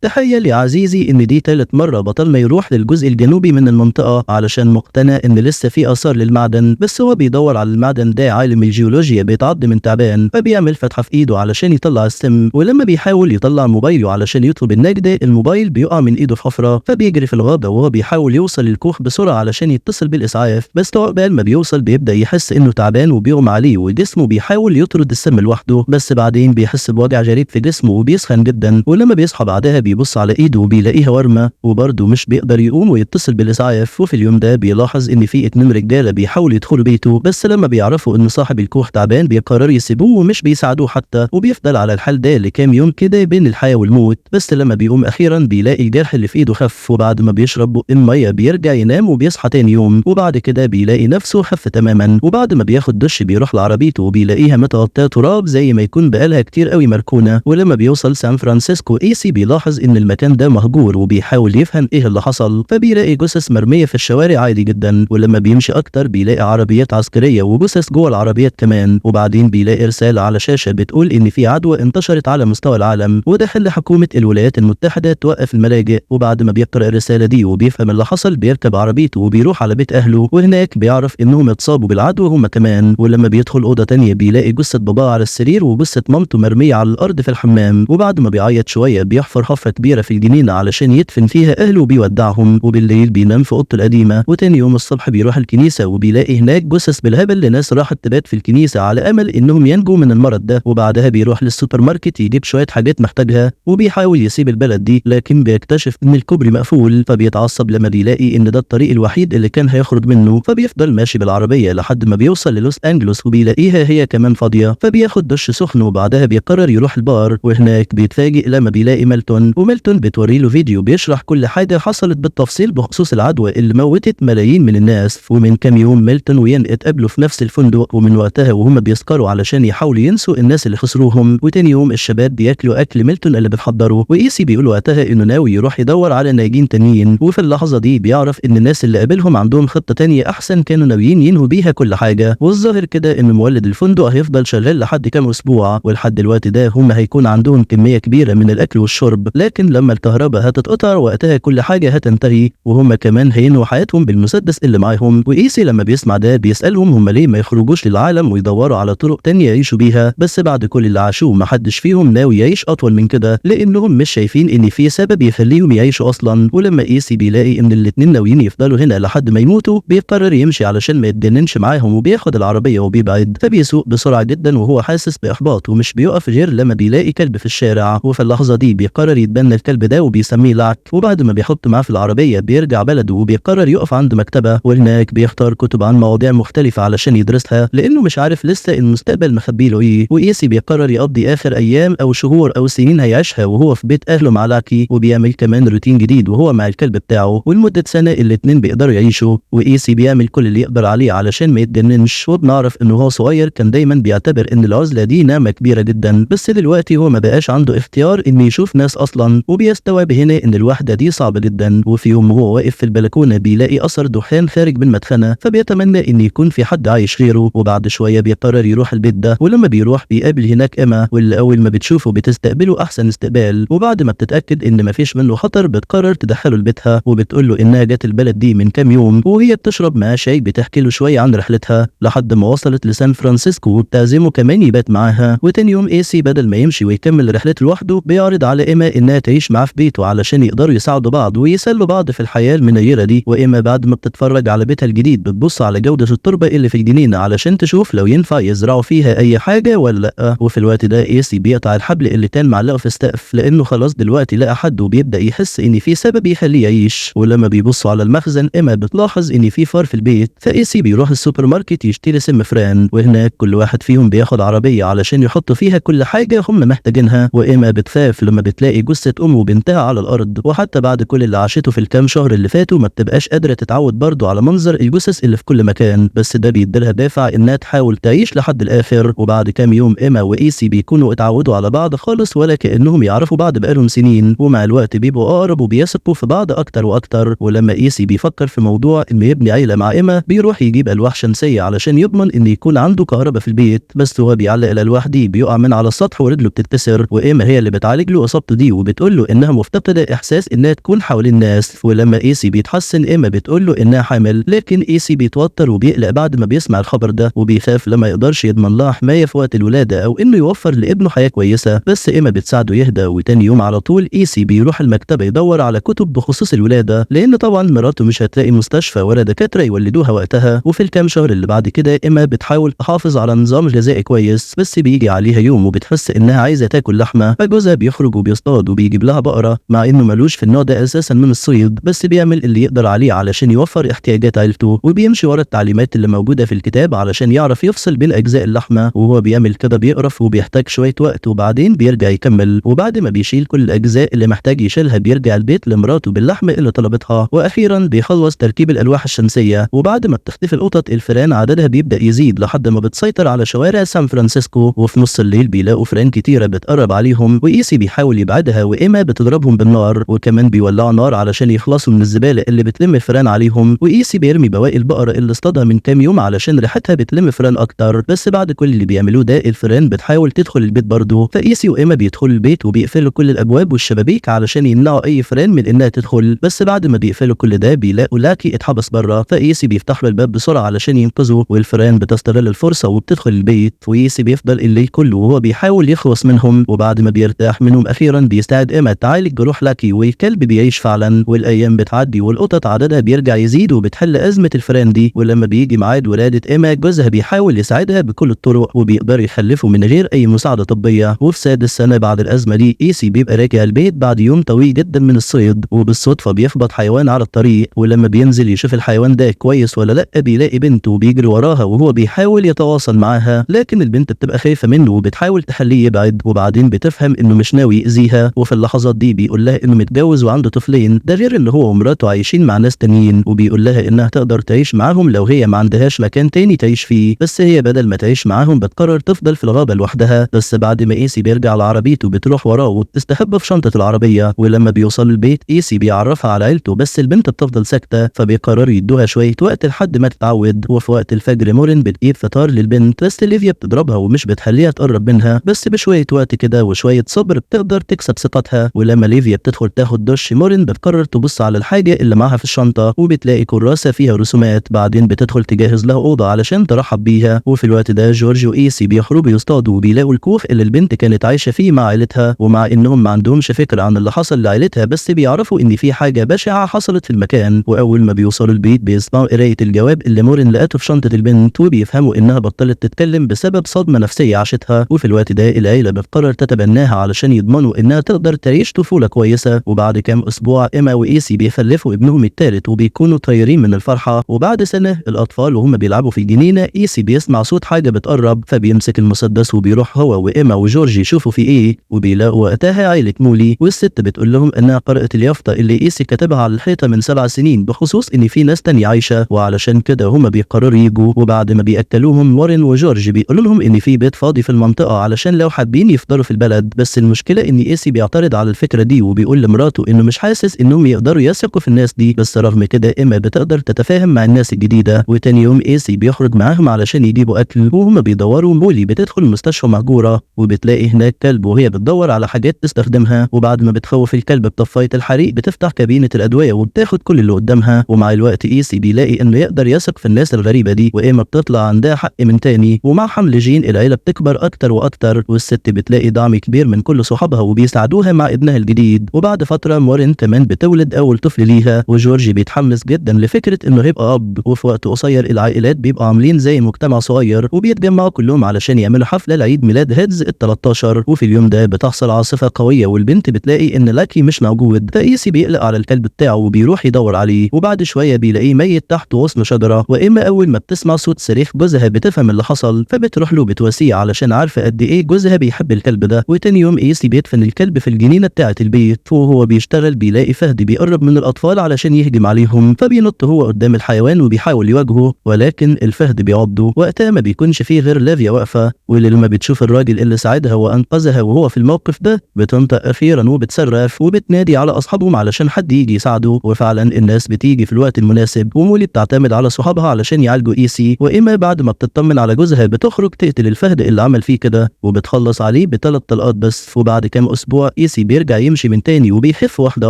تخيل يا عزيزي ان دي تالت مرة بطلنا يروح للجزء الجنوبي من المنطقة علشان مقتنع ان لسه في اثار للمعدن، بس هو بيدور على المعدن ده عالم الجيولوجيا بيتعض من تعبان، فبيعمل فتحة في ايده علشان يطلع السم، ولما بيحاول يطلع موبايله علشان يطلب النجدة الموبايل بيقع من ايده في حفرة، فبيجري في الغابة وهو بيحاول يوصل للكوخ بسرعة علشان يتصل بالاسعاف، بس عقبال ما بيوصل بيبدأ يحس انه تعبان وبيغمى عليه وجسمه بيحاول يطرد السم لوحده، بس بعدين بيحس بوجع غريب في جسمه وبيسخن جدا، ولما بيصحى بعدها بيبص على ايده وبيلاقيها ورمه، وبرضه مش بيقدر يقوم ويتصل بالاسعاف. وفي اليوم ده بيلاحظ ان في 2 رجاله بيحاولوا يدخلوا بيته، بس لما بيعرفوا ان صاحب الكوخ تعبان بيقرروا يسيبوه ومش بيساعدوه حتى، وبيفضل على الحال ده لكام يوم كده بين الحياة والموت. بس لما بيقوم اخيرا بيلاقي الجرح اللي في ايده خف، وبعد ما بيشرب بقين مية بيرجع ينام وبيصحى تاني يوم، وبعد كده بيلاقي نفسه خف تماما. وبعد ما بياخد دش بيروح لعربيته وبيلاقيها متغطيه تراب زي ما يكون بقالها كتير قوي مركونة. ولما بيوصل سان فرانسيسكو ايسي بيلاحظ ان المكان ده مهجور وبيحاول يفهم ايه اللي حصل، فبيلاقي جثث مرمية في الشوارع عادي جدا، ولما بيمشي اكتر بيلاقي عربيات عسكرية وجثث جوه العربيات كمان. وبعدين بيلاقي رسالة على شاشة بتقول ان في عدوى انتشرت على مستوى العالم، وده خلى حكومة الولايات المتحدة توقف الملاجئ. وبعد ما بيقرا الرسالة دي وبيفهم اللي حصل بيركب عربيته وبيروح على بيت اهله، وهناك بيعرف انهم اتصابوا بالعدوى هم كمان. ولما بيدخل اوضة تانية بيلاقي جثة باباه على السرير وجثه مامته مرمية على الارض في الحمام، وبعد ما بيعيط شوية بيحفر حفره كبيرة في الجنينة علشان يدفن فيها اهله وبيودعهم، وبالليل بينام في اوضته القديمة. وتاني يوم الصبح بيروح الكنيسة وبيلاقي هناك جثث بالهبل لناس راحت تبات في الكنيسة على امل انهم ينجوا من المرض ده. وبعدها بيروح للسوبر ماركت يجيب شوية حاجات محتاجها، وبيحاول يسيب البلد دي، لكن بيكتشف ان الكوبري مقفول، فبيتعصب لما بيلاقي ان ده الطريق الوحيد اللي كان هيخرج منه، فبيفضل ماشي بالعربية لحد ما بيوصل للوس انجلوس وبيلاقيها هي كمان فاضية، فبياخد دش سخن وبعدها بيقرر يروح البار، وهناك بيتفاجئ لما بيلاقي ميلتون، وميلتون بتوري له فيديو بيشرح كل حاجة حصلت بالتفصيل بخصوص العدوى اللي موتت ملايين من الناس. ومن كام يوم ميلتون وين اتقابلوا في نفس الفندق، ومن وقتها وهم بيسكروا علشان يحاولوا ينسوا الناس اللي خسروهم. وتاني يوم الشباب بياكلوا اكل ميلتون اللي بتحضره، وايسي بيقول وقتها انه ناوي يروح يدور على ناجين تانيين. وفي اللحظة دي بيعرف ان الناس اللي قابلهم عندهم خطه تانية احسن كانوا ناويين ينهوا بيها كل حاجة، والظاهر كده ان مولد الفندق هيفضل شغال لحد كام اسبوع، ولحد الوقت ده هم هيكون عندهم كمية كبيرة من الاكل والشرب، لكن لما الكهرباء هتتقطع وقتها كل حاجة هتنتهي، وهم كمان هينهوا حياتهم بالمسدس اللي معاهم. وايسي لما بيسمع ده بيسالهم هم ليه ما يخرجوش للعالم ويدوروا على طرق تانية يعيشوا بيها، بس بعد كل اللي عاشوه محدش فيهم ناوي يعيش اطول من كده، لانهم مش شايفين ان في سبب يخليهم يعيشوا اصلا. ولما ايسي بيلاقي ان الاتنين ناويين يفضلوا هنا لحد ما يموتوا بيقرر يمشي علشان ما يتجننش معاهم، وبياخد العربية وبيبعد، فبيسوق بسرعة جدا وهو حاسس باحباط ومش بيقف غير لما بيلاقي كلب في الشارع. وفي اللحظة دي بيقرر يتبنى الكلب ده وبيسميه لعك، وبعد ما بيحط معاه في العربية بيرجع بلده وبيقرر يقف عند مكتبه، وهناك بيختار كتب عن مواضيع مختلفة علشان يدرسها لانه مش عارف لسه المستقبل مخبي له ايه. وايسي بيقرر يقضي اخر ايام او شهور او سنين هيعيشها وهو في بيت اهله مع لاكي، وبيعمل كمان روتين جديد وهو مع الكلب بتاعه، ولمده سنة الاتنين بيقدروا يعيشوا. وايسي بيعمل كل اللي يقدر عليه علشان ما يتجننش، وبنعرف انه هو صغير كان دايما بيعتبر ان العزلة دي نعمه كبيرة جدا، بس دلوقتي هو ما بقاش عنده اختيار انه يشوف ناس اصلا، وبيستوعب هنا ان الوحدة دي صعبة جدا. وفي يوم وهو واقف في البلكونه بيلاقي اثر دخان خارج من مدخنه، فبيتمنى ان يكون في حد عايش غيره. وبعد شوية بيقرر يروح البيت ده، ولما بيروح بيقابل هناك ايما، واللي اول ما بتشوفه بتستقبله احسن استقبال، وبعد ما بتتاكد ان مفيش منه خطر بتقرر تدخله لبيتها، وبتقول له انها جت البلد دي من كام يوم، وهي بتشرب معاه شاي بتحكي له شوية عن رحلتها لحد ما وصلت لسان فرانسيسكو، وبتعزمه كمان يبات معاها. وتاني يوم ايسي بدل ما يمشي ويكمل رحلته لوحده بيعرض على ايما انها تعيش معاه في بيته علشان يقدروا يساعدوا بعض ويسلوا بعض في الحياة المنيرة دي. وايما بعد ما بتتفرج على بيتها الجديد بتبص على جوده التربة اللي في الجنينة علشان تشوف لو ينفع يزرعوا فيها اي حاجة ولا لا. وفي الوقت ده ايسي بيقطع الحبل اللي كان معلقه في السقف لانه خلاص دلوقتي لقى حد، وبيبدا يحس ان في سبب يخليه يعيش. ولما بيبصوا على المخزن ايما بتلاحظ ان في فار في البيت، فايسي بيروح السوبر ماركت يشتري سم فران، وهناك كل واحد فيهم بياخد عربية علشان يحط فيها كل حاجة هم محتاجينها. وايما بتخاف لما بتلاقي جثة ام وبنتها على الارض، وحتى بعد كل اللي عاشته في الكام شهر اللي فاتوا ما بتبقاش قادرة تتعود برضه على منظر الجثث اللي في كل مكان، بس ده بيديلها دافع انها تحاول تعيش لحد الاخر. وبعد كام يوم ايما وايسي بيكونوا اتعودوا على بعض خالص ولا كانهم يعرفوا بعض بقالهم سنين، ومع الوقت بيبقوا اقرب وبيثقوا في بعض اكتر واكتر. ولما ايسي بيفكر في موضوع انه يبني عيله مع ايما بيروح يجيب الواح شمسية علشان يضمن ان يكون عنده كهرباء في البيت، بس هو بيعلق الالواح دي بيقع من على السطح ورجله بتتكسر، وايما هي اللي بتعالج له اصابته دي وبتعالج وبتقول له انها مفتقده احساس انها تكون حوالين الناس. ولما ايسي بيتحسن ايما بتقول له انها حامل، لكن ايسي بيتوتر وبيقلق بعد ما بيسمع الخبر ده، وبيخاف لما يقدرش يضمن لها حماية في وقت الولادة او انه يوفر لابنه حياة كويسة. بس ايما بتساعده يهدى. وتاني يوم على طول ايسي بيروح المكتبة يدور على كتب بخصوص الولادة، لان طبعا مراته مش هتلاقي مستشفى ولا دكاترة يولدوها وقتها. وفي الكام شهر اللي بعد كده ايما بتحاول تحافظ على نظام غذائي كويس، بس بيجي عليها يوم وبتحس انها عايزه تاكل لحمه، فجوزها بيخرج وبيصطاد وبيجيب لها بقرة، مع انه ملوش في النوع ده اساسا من الصيد، بس بيعمل اللي يقدر عليه علشان يوفر احتياجات عيلته، وبيمشي ورا التعليمات اللي موجودة في الكتاب علشان يعرف يفصل بين اجزاء اللحمة. وهو بيعمل كده بيقرف وبيحتاج شوية وقت، وبعدين بيرجع يكمل. وبعد ما بيشيل كل الاجزاء اللي محتاج يشيلها بيرجع البيت لمراته باللحمه اللي طلبتها. واخيرا بيخلص تركيب الالواح الشمسية. وبعد ما بتختفي القطط الفئران عددها بيبدا يزيد لحد ما بتسيطر على شوارع سان فرانسيسكو. وفي نص الليل بيلاقوا فئران كتيرة بتقرب عليهم، وايسي بيحاول يبعدها وايما بتضربهم بالنار، وكمان بيولعوا نار علشان يخلصوا من الزبالة اللي بتلم الفئران عليهم. وايسي بيرمي بواقي البقرة اللي اصطادها من كام يوم علشان ريحتها بتلم فئران اكتر. بس بعد كل اللي بيعملوه ده الفئران بتحاول تدخل البيت برضه، فايسي وايما بيدخلوا البيت وبيقفلوا كل الابواب والشبابيك علشان يمنعوا اي فئران من انها تدخل. بس بعد ما بيقفلوا كل ده بيلاقوا لاكي اتحبس بره، فايسي بيفتح له الباب بسرعة علشان ينقذه، والفئران بتستغل الفرصة وبتدخل البيت. وايسي بيفضل الليل كله وهو بيحاول يخلص منهم. وبعد ما بيرتاح منهم اخيرا بيساعد ايما تعالج جروح لاكي، والكلب بيعيش فعلا. والايام بتعدي والقطط عددها بيرجع يزيد وبتحل ازمة الفئران دي. ولما بيجي ميعاد ولاده ايما جوزها بيحاول يساعدها بكل الطرق وبيقدر يخلفه من غير اي مساعدة طبية. وفي سادس سنة بعد الازمة دي ايسي بيبقى راجع البيت بعد يوم طويل جدا من الصيد، وبالصدفه بيخبط حيوان على الطريق. ولما بينزل يشوف الحيوان ده كويس ولا لا بيلاقي بنته وبيجري وراها وهو بيحاول يتواصل معاها، لكن البنت بتبقى خايفة منه وبتحاول تخليه يبعد، وبعدين بتفهم انه مش ناوي يأذيها. وفي اللحظات دي بيقول لها انه متجوز وعنده طفلين، ده غير ان هو ومراته عايشين مع ناس تانيين، وبيقول لها انها تقدر تعيش معاهم لو هي ما عندهاش مكان تاني تعيش فيه. بس هي بدل ما تعيش معاهم بتقرر تفضل في الغابة لوحدها. بس بعد ما ايسي بيرجع لعربيته بتروح وراه وبتستخبى في شنطه العربية. ولما بيوصل البيت ايسي بيعرفها على عيلته، بس البنت بتفضل ساكته، فبيقرروا يدوها شوية وقت لحد ما تتعود. وفي وقت الفجر مورين بتجيب فطار للبنت، بس ليفيا بتضربها ومش بتخليها تقرب منها. بس بشوية وقت كده وشوية صبر بتقدر تكسب ثقتها. ولما ليفيا بتدخل تاخد دش مورين بتقرر تبص على الحاجة اللي معاها في الشنطة، وبتلاقي كراسة فيها رسومات. بعدين بتدخل تجهز لها اوضة علشان ترحب بيها. وفي الوقت ده جورج وايسي بيخرجوا يصطادوا وبيلاقوا الكوخ اللي البنت كانت عايشه فيه مع عيلتها. ومع انهم ما عندهمش فكرة عن اللي حصل لعيلتها، بس بيعرفوا ان في حاجة بشعة حصلت في المكان. واول ما بيوصلوا البيت بيسمعوا قرايه الجواب اللي مورين لقته في شنطه البنت، وبيفهموا انها بطلت تتكلم بسبب صدمة نفسية عاشتها. وفي الوقت ده العيلة بتقرر تتبناها علشان يضمنوا انها تقدر تعيش طفولة كويسة. وبعد كام اسبوع ايما وايسي بيخلفوا ابنهم الثالث وبيكونوا طايرين من الفرحة. وبعد سنة الاطفال وهم بيلعبوا في الجنينة ايسي بيسمع صوت حاجة بتقرب، فبيمسك المسدس وبيروح هو وايما وجورج يشوفوا في ايه. وبيلاقوا وقتها عيله مولي، والست بتقول لهم انها قرأت اليافطه اللي ايسي كتبها على الحيطة من 7 سنين بخصوص ان في ناس تانية عايشه، وعلشان كده هما بيقرروا يجوا. وبعد ما بيأكلوهم مورين وجورج بيقولوا لهم ان في بيت فاضي في المنطقة علشان لو حابين يفضلوا في البلد. بس المشكلة ان ايسي بيعترض على الفكرة دي وبيقول لمراته انه مش حاسس انهم يقدروا يثقوا في الناس دي. بس رغم كده ايما بتقدر تتفاهم مع الناس الجديدة. وتاني يوم ايسي بيخرج معاهم علشان يجيبوا اكل، وهما بيدوروا مولي بتدخل مستشفى مهجورة وبتلاقي هناك كلب وهي بتدور على حاجات تستخدمها. وبعد ما بتخوف الكلب بطفايه الحريق بتفتح كابينه الادوية وبتاخد كل اللي قدامها. ومع الوقت ايسي بيلاقي انه يقدر يثق في الناس الغريبة دي، وايما بتطلع عندها حق من تاني. ومع حمل جين العيلة بتكبر اكتر واكتر، والست بتلاقي دعم كبير من كل صحابها وبيساعدوها مع ابنها الجديد. وبعد فترة مورين كمان بتولد اول طفل ليها، وجورج بيتحمس جدا لفكرة انه هيبقى اب. وفي وقت قصير العائلات بيبقوا عاملين زي مجتمع صغير، وبيتجمعوا كلهم علشان يعملوا حفلة لعيد ميلاد هيدز ال 13. وفي اليوم ده بتحصل عاصفة قوية والبنت بتلاقي ان لاكي مش موجود، فايسي بيقلق على الكلب بتاعه وبيروح يدور عليه. وبعد شوية بيلاقيه ميت تحت غصن شجرة. واما اول ما بتسمع صوت صريخ جوزها بتفهم اللي حصل، فبتروح له بتواسيه علشان عارفه قد ايه جوزها بيحب الكلب ده. وتاني يوم ايسي بيدفن الكلب في الجنينة بتاعه البيت، وهو بيشتغل بيلاقي فهد بيقرب من الاطفال علشان يهجم عليهم، فبينط هو قدام الحيوان وبيحاول يواجهه، ولكن الفهد بيعضه. وقتها ما بيكونش فيه غير لافيا واقفة، واللي لما بتشوف الراجل اللي ساعدها وانقذها وهو في الموقف ده بتنطق اخيرا وبتصرخ وبتنادي على اصحابهم علشان حد يجي يساعده. وفعلا الناس بتيجي في الوقت المناسب، ومولي بتعتمد على صحابها علشان يعالجوا ايسي. وايما بعد ما بتطمن على جوزها بتخرج تقتل الفهد اللي عمل فيه كده، وبتخلص عليه ب3 طلقات بس. وبعد كام اسبوع ايسي بيرجع يمشي من تاني وبيخف واحدة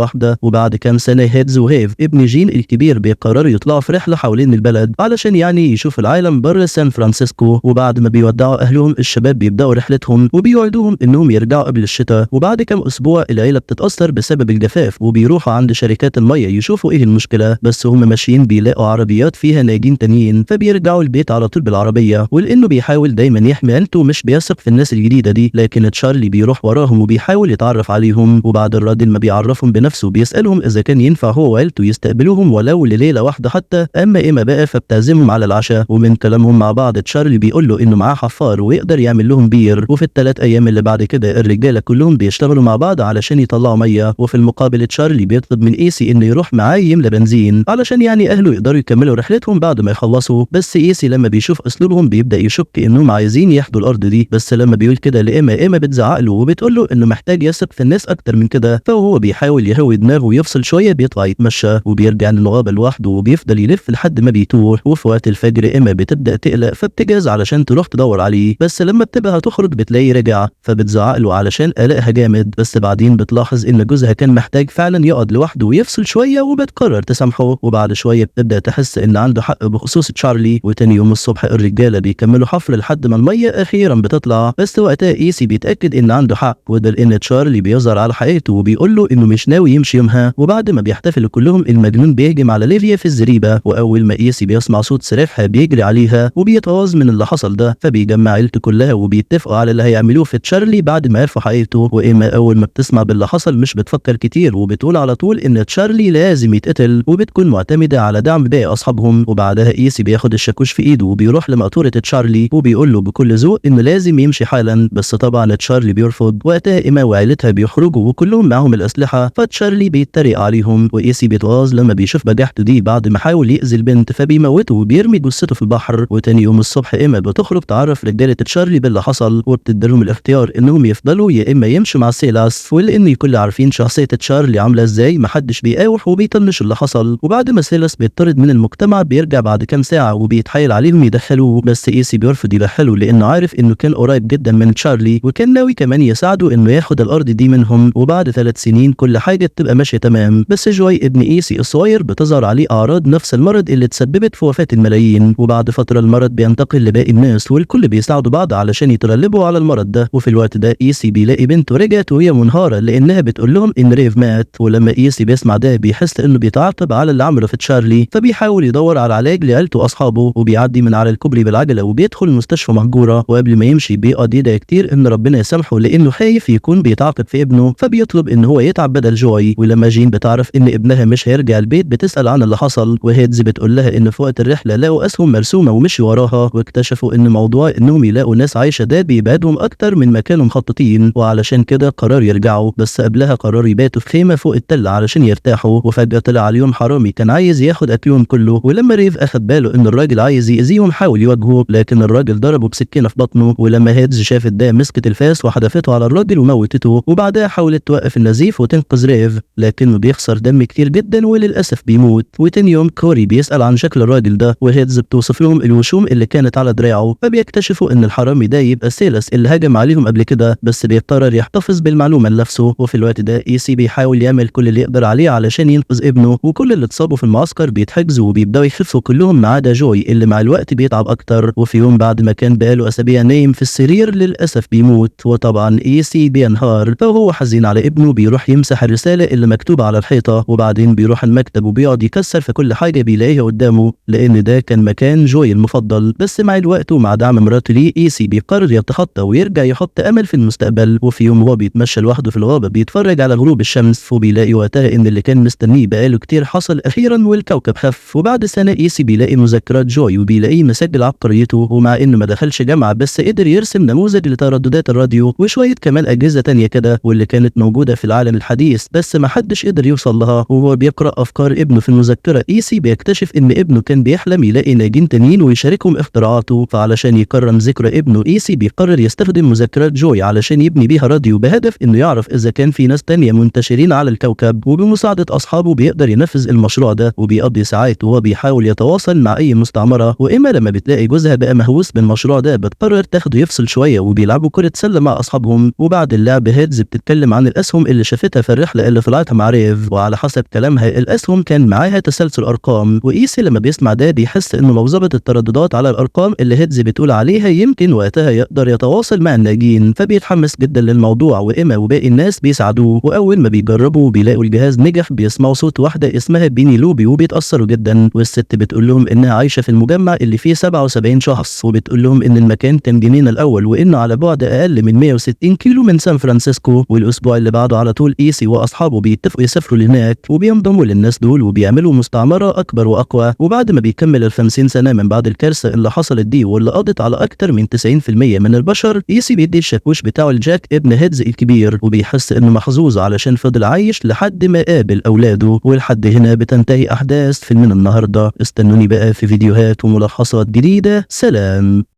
واحدة. وبعد كام سنة هيدز وهيف ابن جين الكبير بيقرروا يطلعوا في رحله حوالين البلد علشان يعني يشوفوا العالم بره سان فرانسيسكو. وبعد ما بيودعوا اهلهم الشباب بيبداوا رحلتهم وبيوعدوهم انهم يرجعوا قبل الشتاء. وبعد كام اسبوع العيلة بتتاثر بسبب الجفاف وبيروحوا عند شركات المية يشوفوا ايه المشكلة، بس هم ماشيين بيلاقوا عربيات فيها ناجين تانيين فبيرجعوا البيت على طول بالعربية. ولانه بيحاول دايما يحمي عيلته مش بيثق في الناس الجديدة دي، لكن تشارلي بيروح وراهم وبيحاول يتعرف عليهم. وبعد الراجل ما بيعرفهم بنفسه بيسالهم اذا كان ينفع هو وعيلته يستقبلوهم ولو لليلة واحدة حتى. اما ايما بقى فبتعزمهم على العشاء، ومن كلامهم مع بعض تشارلي بيقول له انه معاه حفار ويقدر يعمل لهم بير. وفي ال3 ايام اللي بعد كده الرجالة كلهم بيشتغلوا مع بعض علشان يطلعوا مية. وفي المقابل تشارلي بيطلب من ايسي انه يروح معاه يملى بنزين علشان يعني اهله يقدروا يكملوا رحلتهم بعد ما يخلصوا. بس ايسي لما بيشوف اسلوبهم بيبدا يشك انهم عايزين ياخدوا الارض دي، بس لما بيقول كده لايما ايما بتزعق له وبتقول له انه محتاج يثق في الناس اكتر من كده. فهو بيحاول يهوي دماغه ويفصل شوية بيطلع يتمشى وبيرجع للغابه لوحده وبيفضل يلف لحد ما بيتوه. وفي وقت الفجر ايما بتبدا تقلق فبتجهز علشان تروح تدور عليه، بس لما بتبقى هتخرج بتلاقيه رجع فبتزعق له علشان قلقها جامد. بس بعدين بتلاحظ ان جوزها كان محتاج فعلا يقعد لوحده ويفصل شوية وبتقرر تسامحه. وبعد شوية بتبدا تحس ان عنده حق بخصوص تشارلي. وتاني يوم الصبح الرجالة بيكملوا حفر لحد ما المية اخيرا بتطلع، بس وقتها ايسي بيتاكد ان عنده حق، وده لان تشارلي بيظهر على حقيقته وبيقول له انه مش ناوي يمشي يومها. وبعد ما بيحتفلوا كلهم المجنون بيهجم على ليفيا في الزريبه، واول ما ايسي بيسمع صوت صريخها بيجري عليها وبيتغاظ من اللي حصل ده، فبيجمع عيلته كلها وبيتفقوا على اللي هيعملوه في تشارلي بعد ما عرفوا حقيقته. وايما اول ما بتسمع باللي حصل مش بتفكر كتير وبتقول على طول ان تشارلي لازم يتقتل، وبتكون معتمدة على دعم باقي اصحابهم. وبعدها ايسي بياخد الشاكوش في ايده وبيروح لمقطوره تشارلي وبيقول له بكل ذوق انه لازم يمشي حالا، بس طبعا تشارلي بيرفض. وقتها ايما وعيلتها بيخرجوا وكلهم معاهم الاسلحة، فتشارلي بيتريق عليهم. وايسي بيتغاظ لما بيشوف بجاحته دي بعد ما حاول يأذي البنت فبيموته وبيرمي جثته في البحر. وتاني يوم الصبح ايما بتخرج تعرف رجاله تشارلي باللي حصل وبتديلهم الاختيار انهم يفضلوا يا اما يمشوا مع سيلاس. ولان الكل عارفين شخصية تشارلي عامله ازاي محدش بيقاوح وبيطنش اللي حصل. وبعد ما سيلاس بيطرد من المجتمع بيرجع بعد كام ساعة وبيتحايل عليهم يدخلوه، بس ايسي بيرفض يدخله لانه عارف انه كان قريب جدا من تشارلي وكان ناوي كمان يساعده انه ياخد الارض دي منهم. وبعد 3 سنين كل حاجة بتبقى ماشية تمام، بس جوي ابن ايسي الصغير بتظهر عليه اعراض نفس المرض اللي تسببت في وفاه الملايين. وبعد فترة المرض بينتقل لباقي الناس والكل بيساعدوا بعض علشان يتغلبوا على المرض ده. وفي الوقت ده ايسي بيلاقي بنته رجعت وهي منهاره لانها بتقول لهم ان ريف مات. ولما ايسي بيسمع ده بيحس انه بيتعاقب على اللي عمله في تشارلي، فبيحاول يدور على علاج لعيلته واصحابه. وبيعدي من على الكوبري بالعجله وبيدخل مستشفى مهجورة. وقبل ما يمشي بيقعد يدعي كتير ان ربنا يسامحه لانه خايف يكون بيتعاقب في ابنه، فبيطلب ان هو يتعب بدل جوي. ولما جين بتعرف ان ابنها مش هيرجع البيت بتسال عن اللي حصل، وهيدز بتقول لها ان في وقت الرحلة لقوا اسهم مرسومه ومشي وراها، واكتشفوا ان موضوع انهم يلاقوا ناس عايشه ده بيبعدهم اكتر من ما كانوا مخططين، وعلشان كده قرار يرجعوا. بس قبلها قرروا يباتوا في خيمة فوق التل علشان يرتاحوا. وفجاة طلع عليهم حرامي كان عايز ياخد اكلهم كله، ولما ريف اخد باله ان الراجل عايز يأذيهم حاول يواجهه، لكن الراجل ضربه بسكينة في بطنه. ولما هيدز شافت ده مسكت الفاس وحدفته على الراجل وموتته. وبعدها حاولت توقف النزيف وتنقذ ريف، لكنه بيخسر دم كتير جدا وللاسف بيموت. وتاني يوم كوري بيسأل عن شكل الراجل ده، وهيدز بتوصف لهم الوشوم اللي كانت على دراعه، فبيكتشفوا ان الحرامي ده يبقى سيلاس اللي هجم عليهم قبل كده، بس بيقرر يحتفظ بالمعلومه لنفسه. وفي الوقت ده ايسي بيحاول يعمل كل اللي يقدر عليه علشان ينقذ ابنه، وكل اللي اتصابوا في المعسكر بيتحجزوا وبيبداوا يخفوا كلهم ما عدا جوي اللي مع الوقت بيتعب اكتر. وفي يوم بعد ما كان بقاله اسابيع نايم في السرير للاسف بيموت، وطبعا ايسي بينهار. فهو حزين على ابنه بيروح يمسح الرسالة اللي مكتوبة على الحيطة، وبعدين بيروح المكتب وبيقعد يكسر في كل حاجة بيلاقيها قدامه لان ده كان مكان جوي المفضل. بس مع الوقت ومع دعم مراته ليه ايسي بيقرر يتخطى ويرجع يحط امل في المستقبل. وفي يوم وهو بيتمشى لوحده في الغابة بيتفرج على غروب الشمس، وبيلاقي وقتها ان اللي كان مستنيه بقاله كتير حصل اخيرا والكوكب خف. وبعد سنة ايسي بيلاقي مذكرات جوي وبيلاقيه مسجل عبقريته، ومع انه ما دخلش جامعه بس قدر يرسم نموذج لترددات الراديو وشوية كمان اجهزة تانية كده واللي كانت موجودة في العالم الحديث بس ما حدش قدر يوصل لها. وهو بيقرا افكار ابنه في المذكرة ايسي بيكتشف ان ابنه كان بيحلم يلاقي ناجين تانيين ويشاركهم اختراعاته، فعلشان يكرم ذكرى ابنه ايسي بيقرر يستخدم مذكرات جوي علشان يبني بيها راديو بهدف انه يعرف اذا كان في ناس تانية منتشرين على الكوكب. وبمساعده اصحابه بيقدر ينفذ المشروع ده، وبيقضي ساعات وهو بيحاول يتواصل مع اي مستعمرة. واما لما بتلاقي جوزها بقى مهووس بالمشروع ده بتقرر تاخده يفصل شوية وبيلعبوا كره سله مع اصحابهم. وبعد اللعب هيدز هيدز بتتكلم عن الاسهم اللي شافتها في الرحلة اللي طلعتها مع ريف، وعلى حسب كلامها الاسهم كان معاها تسلسل ارقام. وايسي لما بيسمع ده بيحس انه لو ظبط الترددات على الارقام اللي هيدز بتقول عليها يمكن وقتها يقدر يتواصل مع الناجين، فبيتحمس جدا للموضوع، وإيما وباقي الناس بيساعدوه. واول ما بيجربوا بيلاقوا الجهاز نجح، بيسمعوا صوت واحدة اسمها بينيلوبي وبيتاثروا جدا. والست بتقول لهم انها عايشه في المجمع اللي فيه 77 شخص، وبتقول لهم ان المكان كان جنينة الاول وانه على بعد اقل من 160 كيلو من سان فرانسيسكو. والاسبوع اللي بعده على طول ايسي واصحابه بيتفقوا يسافروا لهناك، وبينضموا للناس دول وبيعملوا مستعمرة اكبر واقوى. وبعد ما بيكمل ال 50 سنة من بعد الكارثة اللي حصلت دي واللي قضت على اكتر من 90% من البشر، ايسي بيدي الشاكوش بتاعه لجاك ابن هيدز الكبير، وبيحس انه محظوظ علشان فضل عايش لحد ما قابل اولاده. ولحد هنا بتنتهي احداث فيلمنا النهارده. استنوني بقى في فيديوهات وملخصات جديدة. سلام.